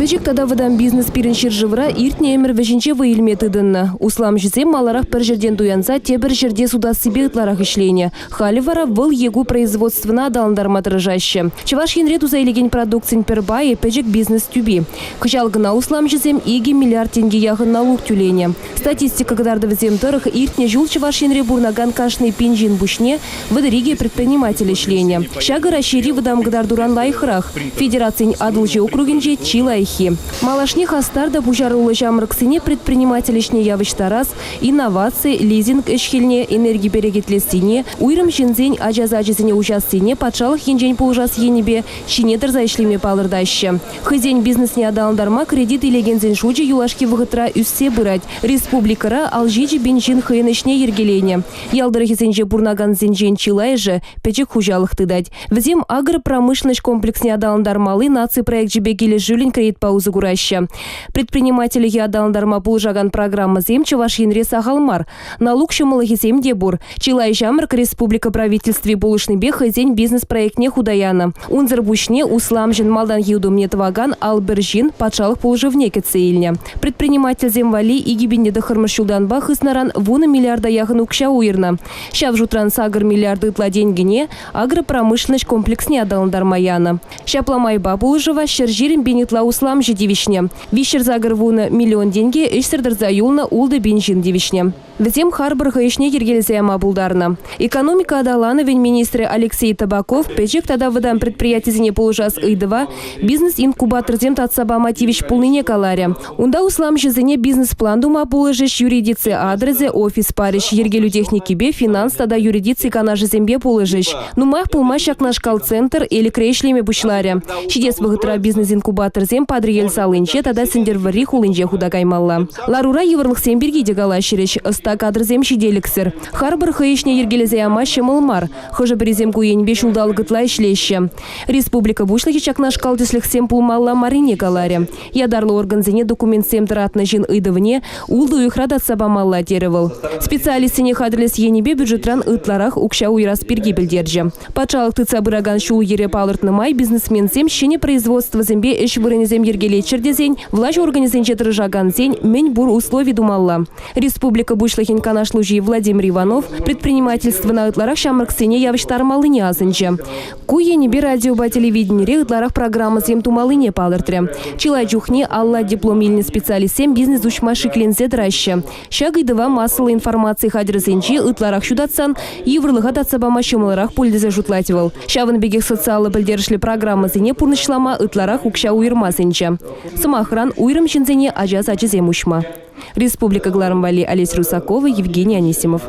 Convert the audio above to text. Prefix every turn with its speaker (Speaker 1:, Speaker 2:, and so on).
Speaker 1: Пӗчӗк тата вӑтам бизнес пирӗн ҫӗршывра иртнӗ ӗмӗр вӗҫӗнче вӑй илме тытӑннӑ. Усламҫӑсем маларах пӗр ҫӗртен туянса тепӗр ҫӗрте сутассипе ытларах ӗҫленӗ. Халӗ вара вӑл е ку производствӑна аталантарма тӑрӑшаҫҫӗ. Чӑваш Енре туса илекен продукцин пӗр пайӗ пӗчӗк бизнес тӳпи. Кӑҫал кӑна усламҫӑсем 2 миллиард тенкӗ яхӑн налук тӳленӗ. Статистика кӑтартӑвӗсем тӑрӑх, иртнӗ ҫул Чӑваш Енре пурӑнакан кашни пин ҫын пуҫне 32 предприниматель ӗҫленӗ. Ҫакӑ Раҫҫейри вӑтам кӑтартуран лайӑхрах. Федерацин Атӑлҫи округӗнче чи лайӑххи. Малашне хастар та пуҫаруллӑ ҫамрӑксене предприниматель ӗҫне явӑҫтарас, инноваци, лизинг ӗҫ-хӗлне, энерги перекетлессине, уйрӑм ҫынсен ача сачӗсене уҫассине патшалӑх енчен пулӑшас енӗпе ҫине тӑрса ӗҫлеме палӑртаҫҫӗ. Хӑйсен бизнесне аталантарма кредит илекенсен шучӗ юлашки вӑхӑтра ӳссе пырать. Республикӑра 57 пин ҫын хӑйӗн ӗҫне йӗркеленӗ. Ял тӑрӑхӗсенче пурӑнакансенчен чылайӑшӗ пӗчӗк хуҫалӑх тытать. Вӗсем агропромышленноҫ комплексне аталантармалли наци проекчӗпе килӗшӳллӗн кредитпа усӑ кураҫҫӗ. Предпринимательлӗхе аталантарма пулӑшакан программӑсем Чӑваш Енре сахал мар. Налук ҫӑмӑллӑхӗсем те пур. Чылай ҫамрӑк республика правительстви пулӑшнипе хӑйсен бизнес-проектне хута янӑ. Унсӑр пуҫне усламҫӑн малтанхи утӑмне тӑвакан ал пӗр ҫын патшалӑх пулӑшӑвне кӗтсе илнӗ. Предпринимательсем валли 2009 ҫултанпа хыснаран вунӑ миллиарда яхӑн укҫа уйӑрнӑ. Ҫав шутран сакӑр миллиард ытла тенкӗне агропромышленноҫ комплексне аталантарма янӑ. Ҫапла майпа пулӑшӑва 120 пин ытла усламҫӑ тивӗҫнӗ. 380 миллион тенкӗ ӗҫсӗр тӑрса юлнӑ ултӑ пин ҫын тивӗҫнӗ. Вӗсем харпӑр хӑй ӗҫне йӗркелесе яма пултарнӑ. Экономика аталанӑвӗн министрӗ Алексей Табаков пӗчӗк тата вӑтам предприятисене пулӑшас ыйтӑва бизнес-инкубаторсем татса пама тивӗҫ пулнине каларӗ. Унта усламҫӑсене бизнес-план тума пулӑшӗҫ, юридици адресӗ, офис парӗҫ, йӗркелӳ техникипе финанс тата юридици канашӗсемпе пулӑшӗҫ. Нумаях пулмасть ҫакнашкал центр Элӗкре ӗҫлеме пуҫларӗ. Ҫитес вӑхӑтра бизнес-инкубаторсем Патӑрьел салинче тата Сӗнтӗрвӑрри хулинче хута каймалла. Ларура йывӑрлӑхсем пирки те калаҫрӗҫ. Ӑста кадрсем ҫителӗксӗр. Харпӑр хӑй ӗҫне йӗркелесе яма ҫӑмӑл мар. Хӑшӗ-пӗрисем ку енпе ҫулталӑк ытла ӗҫлеҫҫӗ. Республика Пуҫлӑхӗ ҫакнашкал тӗслӗхсем пулмалла маррине каларӗ. Ятарлӑ органсене документсем тӑратнӑ ҫын ыйтӑвне ултӑ уйӑхра татса памалла, терӗ вӑл. Специалистсене хатӗрлес енӗпе бюджетран ытларах укҫа уйӑрас пирки пӗлтерчӗ. Патшалӑх тытса пыракан ҫул-йӗре палӑртнӑ май бизнесменсем ҫӗнӗ производствӑсемпе ӗҫ вырӑнӗсем йӗркелеччӗр тесен влаҫ органӗсенче тӑрӑшакансен мӗн пур услови тумалла. Республика Пуҫлӑхӗн канашлуҫи Владимир Иванов предпринимательствӑна ытларах ҫамрӑксене явӑҫтармаллине асӑнчӗ. Ку енӗпе радиопа телевиденире ытларах программӑсем тумаллине палӑртрӗ. Чылай чухне алла диплом илнӗ специалистсем бизнес уҫма шикленсе тӑраҫҫӗ. Ҫак ыйтӑва массӑллӑ информаци хатӗрӗсенче ытларах ҫутатсан йывӑрлӑха татса пама ҫӑмӑлрах пуль тесе шутлать вӑл. Ҫавӑн пекех социаллӑ пӗлтерӗшлӗ программӑсене пурнӑҫлама ытларах укҫа уйӑрма сӗнчӗ. Сӑмахран, уйрӑм ҫынсене ача сачӗсем уҫма. Республика кӑларӑм валли Олеся Русакова, Евгений Анисимов.